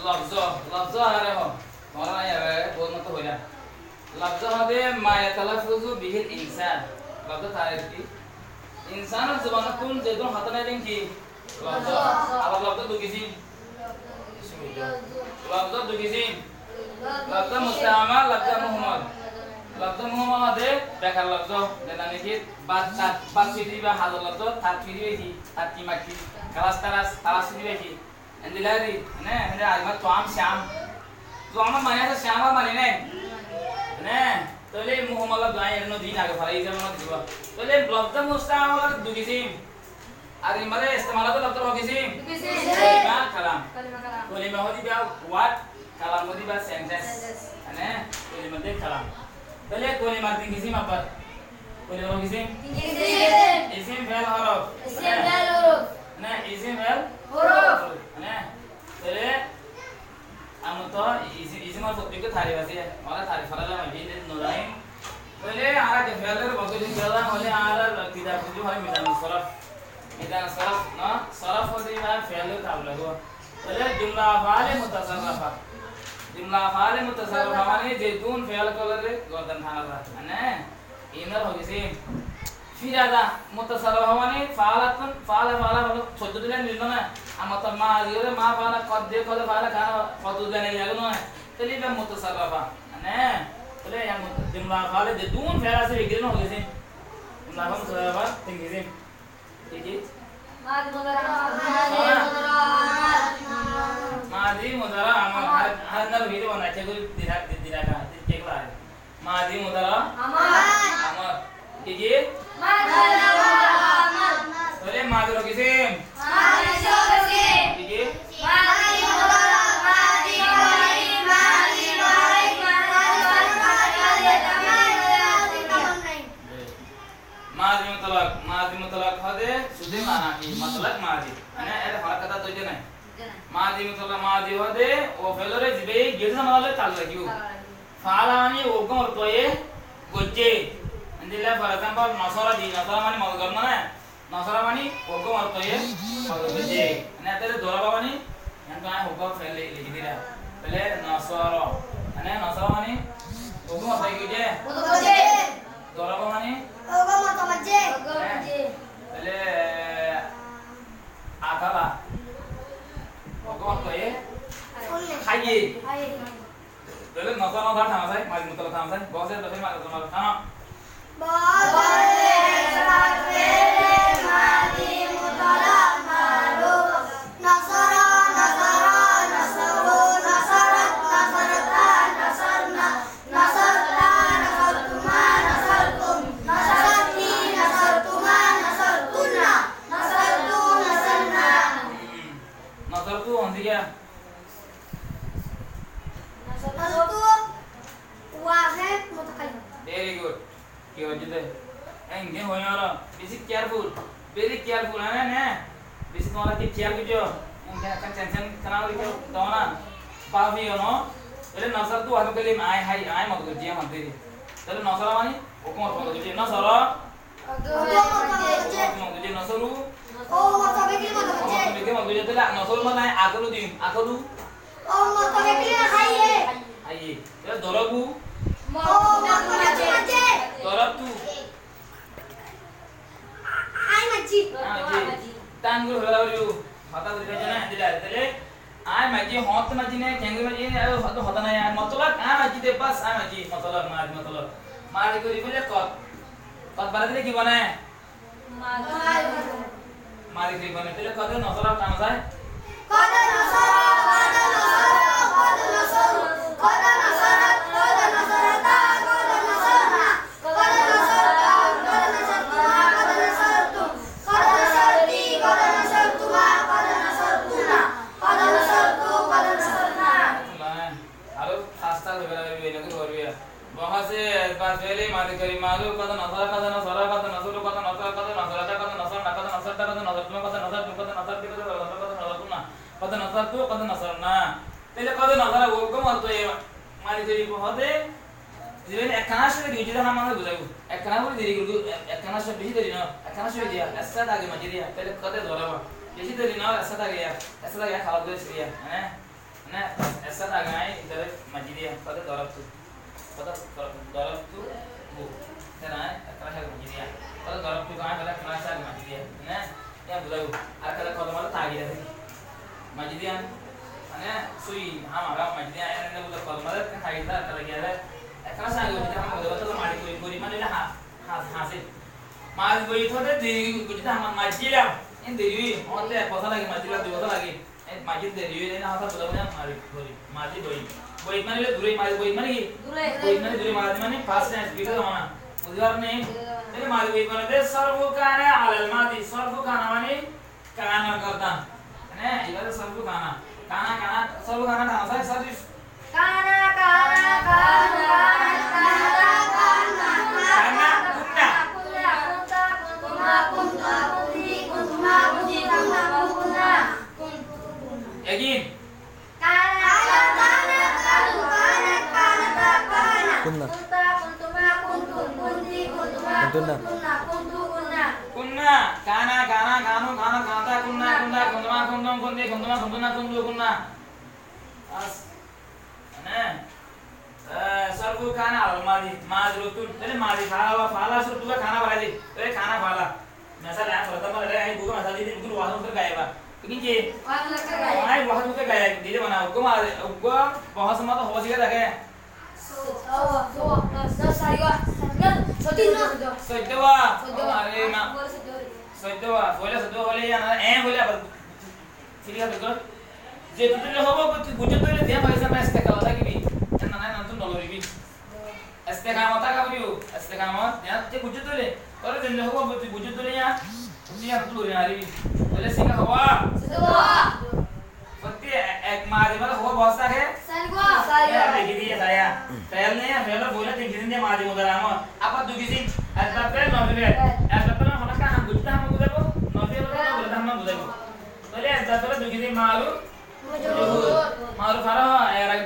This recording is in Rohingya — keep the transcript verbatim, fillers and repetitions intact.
Lofzó, lofzó añára hoó. Tuáñra añára bout motó hoilá. Lofzó hoóde ma yatalaffazu bihil insan. Lofzó tarif ki? Insanor zubanottún zedún hotá nailen ki? Lofzó. Abar lofzó dui kisím. Lofzó dui kisím. Lofzó mustamal, lofzó muhmal. Lofzó muhmal hoóde bekar lofzó. Zeta niki bad, tat, bad fidi ba hazar lofzó, tat fidi ba ki, tat ki, mat ki, kalas talas, talas fidi ba ki. Endilla ri, mane, mane, aijja tuam, siam. Tuam mane asé, siam mane nai. Mane, tóile muhmal lofzó añí ere no din age fara, ise mane diba. Tóile lofzó mustamal dui kisím. Ar iín baade istemal óiye lofzó hoi kisím? Dui kisím. Kolima, kalam. Kolima, kalam. Kolima hoóde iba word, kalam hoóde iba sentence. Sentence. Mane, kolima de kalam. Tóile kolimar tin kisím abar. Kolimar hoi kisím? Tin kisím. Isim, feél, horof. Isim, feél, horof. Mane, isim, feél, horof. Mane, tóile Añára to isim, isimor fottí tarif asé, añára tarif fora zai, añára no zani. Tóile añára ke feél or bozon zani, tóile añára kitab foijjum, añára mizanus sorof, mizanus sorof, no? Sorof hoóde iba feél or tarif laibo. Tóile jumla afale mutasarrafa. Jumla afale mutasarrafa mane zedún feél ókkolore gordan tana za, mane Iín or hoi giyé. Fir aza, mutasarrifa mane faala tun, faala, faala, faala, soiddó dile nillo na. Amar to mazi óre ma faala, kod diye kode faala, kana, kod dile nillo na. Tóile iba mutasarrifa. Mane, tóile iyan mut-, jumla faala zedún feél asé, beggín hoi giyé. Jumla faala mutasarrifa, tin kisím. Ki ki? Mazi, mudari, amar. Mazi, mudari, amar. Har, har nar hoi giyé, bana, ke koi dira, dira ka, ke koi. Mazi mudari. Amar. Amar. Ki ki? Mazi mudari amar. Tóile mazi or kisím. Mazi or kisím. Ki ki? Mazi mudari, mazi mudari, mazi mudari, mazi mudari. Mazi mutlak, mazi mutlak hoóde cúde mana ki? Mutlak mazi. Mane, ere horokat dóijje nai. Mazi mutlak, mazi hoóde ó feélore zibá giyé de zamanan loi taaluk rakíbo. Faala mani uggwá morotfuaye goijjé. Endilla, for example, nosora di, nosora mani modot goró mane, nosora mani uggwá morotfuaye modot goijjé. Mane, tóile doraba mani, iyan to añí uggwá feél li-, likí dilam. Tóile nosoro. Mane, nosoro mani uggwá morotfuaye goijjé. Modot goijjé. Doraba mani? Uggwá morotfuaye maijjé. Uggwá maijjé. Tóile akala. Uggwá morotfuaye háiye. Háiye. Tóile nosara, nosara tán asé, mazi mutlak tán asé. Bos e dókil mazi mutlak tán. Bos e dókil mazi mutlak maruf. Nosara, nosara, nosoru, nosorat, nosorata, nosorna, nosarta, nosartuma, nosartum, nosarti, nosartuma, nosartunna, nosartu, nosarna. Nosartu hon diya? Nosartu wahid mutakallim. Very good. Ki hoiye de? Engine hoiye aro. Beci careful. Very careful, ene ne? Beci tuáñra ki care goijjó? Engine ekkan tension kena goijjó, dona. Babiyo no. Tóile nosartu wahid mutakallim, añí hái, añí modot goijjí, añí modot goijjí. Tóile nosara mani? Ó modot goijjé. Nosara? Ó modot goijjé. Ó modot goijjé. Nosoru? Ó modot goijjé. Ó modot goijjé. Tóile nosoru mane akolu din, akolu? Ó morotfuaye háiye. Háiye. Tóile dorobu? Ó morotfuaye maijjé. Dorobtu? Añí maijjí. Añí maijjí. Tan gori hoila bolibo. Hotá buli faijjó na, endilla. Tóile añí maijjí, hoñt maijjí na, kengori maijjí na, ar hotá, hotá nai, añí mutlak, añí maijjí de, bas, añí maijjí, mutlak, mazi mutlak. Mazi gori bole kod. Kod bará dile ki bone? Mazi. Mazi ki bone? Tóile kode nosara tán asé? Kode nosara, kode nosara, kode nosoru, kode nosorat, kode nosarata, kode nosorna, kode nosarta, kode nosartuma, kode nosartum, kode nosarti, kode nosartuma, kode nosartunna, kode nosartu, kode nosarna. Aro fasta hoiba, hoiba, hoiba, hoiba. Bohás e isbat feéle mazi kori maruf, kod nosara, kod nosara, kod nosoru, kod nosara, kod nosarata, kod nosarna, kod nosarta, kod nosartuma, kod nosartum, kod nosarti, kod nosartuna, kod nosartu, kod nosarna. Tóile kod nosara uggwá morotfuaye mazi kori hoóde, zibá ekkána cómot goijjé de ham mane buzaibo. Ekkána buli deri gori, ekkána cómot beci deri no, ekkána cómot diya, ek cómot age maijjé diya, tóile kode doraba. Beci deri no, ek cómot age ya, ek cómot age ya, halat goijjé diya, mane? Né, essa daga añí ítare maijjí diyum, hoóde dorobtu. Hoóde dorobtu, dorobtuhu. Ítare añí ekkán sá maijjí diyum. Hoóde dorobtuka añí hoóde ekkán sá maijjí diyum. Né, yían buzaibo. Ar hoóde kolmar takid asé. Maijjí diyum. Mane, sui, ham, ham, maijjí diyum. Ene, ene buzaibo kolmar takid asé, ar hoóde ki asé? Ekkán sá maijjí diyum, ham, buzaibo, hoóde mari gori, gori, mane, ha, ha, ha, asé. Mari gori hoóde deri, gori hoóde ham maijjí diyum. En deri, hoóde ek bosór lage, maijjí diyum, dui bosór lage. E, maijjí deri óile na, hotá buzá, buzá, mari boid, mari boid. Boid mani óile dure, mari boid mani ki? Dure. Boid mani dure, mari mani past tense, bigoto zomana. Buzí faroné? Bigoto zomana. Tóile mari boid mani de sarfu kana alal madi, sarfu kana mani kanar gordan. Mane, ibare sarfu kana. Kana, kana, sarfu kana, kana, sai, sai. كان، كان، كانوا، كانت، كانتا، كانا، كنا. كنا، كنت، كنتما، كنتن، كنت، كنتما، كنتن، كنتن، كنا. Again. كان، كان، كانوا، كانت، كانتا، كانا. كنا. كنت، كنتما، كنتن، كنت، كنتما، كنتن. كنتن. كنتو، كنا. كنا، كان، كانا، كانوا، كانت، كانتا، كنا، كنا، كنتما، كنتن، كنت، كنتما، كنتن، كنتو، كنا. Bas. Mane, e, sarfu kana alal madi, madir uore. Tóile madi faala, faala sarfu kana bana de. Tóile kana faala. Mesal, añí fore tamar, añí bukor mesal diyum, bukor wahid uore gaiba. Lekin ki? Wahid uore gaiba. Añí wahid uore gaiba, dile bana, uggwá madi, uggwá bohós madi hoó siga dake. Soiddó wa. Soiddó wa. Soiddó wa. Soiddó wa. Are ma. Soiddó wa. Foila soiddó wa hoile, yían, e hoile abar Firi hotá gor. Ze tui dile hobo, tui bujjó dile diya hoise na istiqama tákibi. Enna nai, enna tui noloribi. Istiqama táka foribo, istiqama, ya, tui bujjó dile. Tore zenne hobo, tui bujjó dile ya. Tui ya tui lori naribi. Bole siga howa. Siga howa. Fotti ek madi mane hobo bos táke. Saigo. Saigo. Ya, legi diye saya. Fel ne, fel bole tin kisim diye madi mudari amol. Abar dui kisim. Asbab fel, nafi fel. Asbab fel mane hono ham bujjó, ham buzaibo. Nafi fel bole ham buzaibo. Tóile asbab fel dui kisim, maruf, majrur. Maruf ar, er age